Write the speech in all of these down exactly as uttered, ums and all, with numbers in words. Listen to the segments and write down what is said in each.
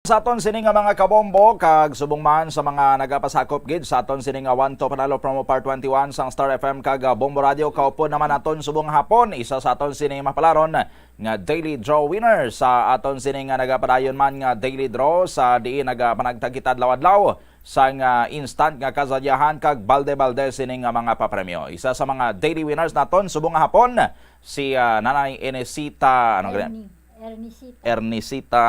Sa aton sini nga mga kabombo, kag subong man sa mga nagapasakop gid sa aton sini nga One to Panalo Promo Part twenty-one sang Star F M kag, ah, Bombo Radio, kaupod naman aton subong hapon, isa sa aton sini mapalaron nga daily draw winner sa aton sini nga nagapadayon man nga daily draw, sa diin nagapanagtag kita adlaw-adlaw sang, ah, instant nga kasadyahan kag balde-balde sini nga mga papremyo. Isa sa mga daily winners naton subong nga hapon si, ah, Nanay Enesita, ano gani? Ernie, Ernicita Ernicita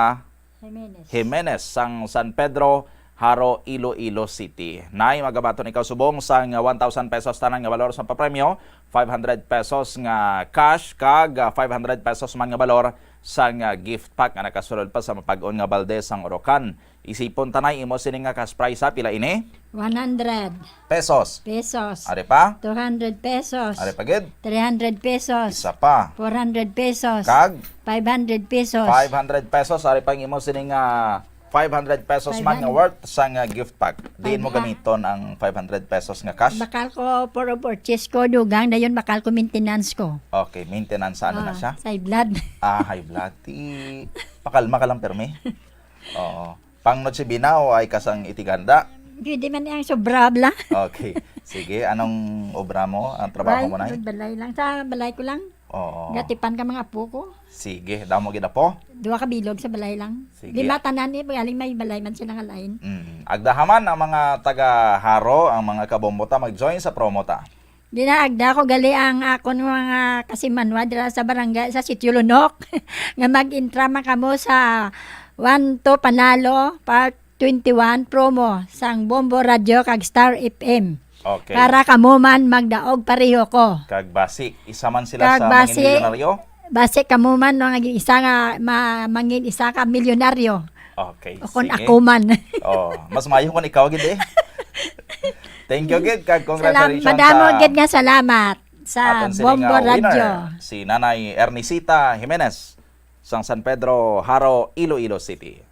Jimenez. Jimenez sang San Pedro, Jaro, Iloilo City. Nay, magabaton ikaw subong sang one thousand pesos tanan nga balor sa papremyo, five hundred pesos nga cash, kag, ah, five hundred pesos man nga balor sang, ah, gift pack nga nakasulod pa sa mapag-on nga balde sang Orocan. Isipon ta, Nay, imo sini nga cash prize, ha? Pila ini? One hundred. Pesos. Pesos. Ari pa? Two hundred pesos. Ari pa gid? Three hundred pesos. Isa pa. Four hundred pesos. Kag? Five hundred pesos. Five hundred pesos. Ari pa ang imo sini nga five hundred pesos man nga Five hundred. worth sang, ah, gift pack. Diin mo Five hundred. gamiton ang five hundred pesos nga cash? Bakal ko for purchase ko, dugang, dayon bakal ko maintenance ko. Okay, maintenance sa ano na Ah, siya? sa high blood. Ah, high blood. Ti, pakalma ka lang, permi. Oo. Pang Noche Buena o ay kasang itiganda? Pwede man ang sobra, bla. Okay. Sige, anong obra mo? Ang trabaho Why? mo, Nay? Balay lang. Sa balay ko lang. Oo. Gatipan ka mga apo ko. Sige, damo gid apo. Duha ka bilog sa balay lang. Sige. Di matanan eh, galing may balay man sila nga lain. Mm. Agdahaman ang mga taga Jaro, ang mga kabombo ta, mag-join sa promo ta. Ginaagda ko gali ang akon mga kasimanwa dira sa barangay, sa Sitio Lunok, nga mag-intra man kamo sa One to Panalo Part twenty-one promo sang Bombo Radio kag Star F M. Okay. Para kamo man magdaog pareho ko. Kag basi, isa man sila Kag sa basi, mangin milyonaryo? basi kamo man mga isa nga ma-, mangin isa ka milyonaryo. Okay, O kung sige. ako man. Oh, mas maayo kung ikaw gid eh. Thank you gid, kag Salam-, congratulations madamo sa gid nga salamat sa aton sini Bombo nga Radio. winner, si Nanay Ernicita Jimenez sang San Pedro, Jaro, Iloilo City.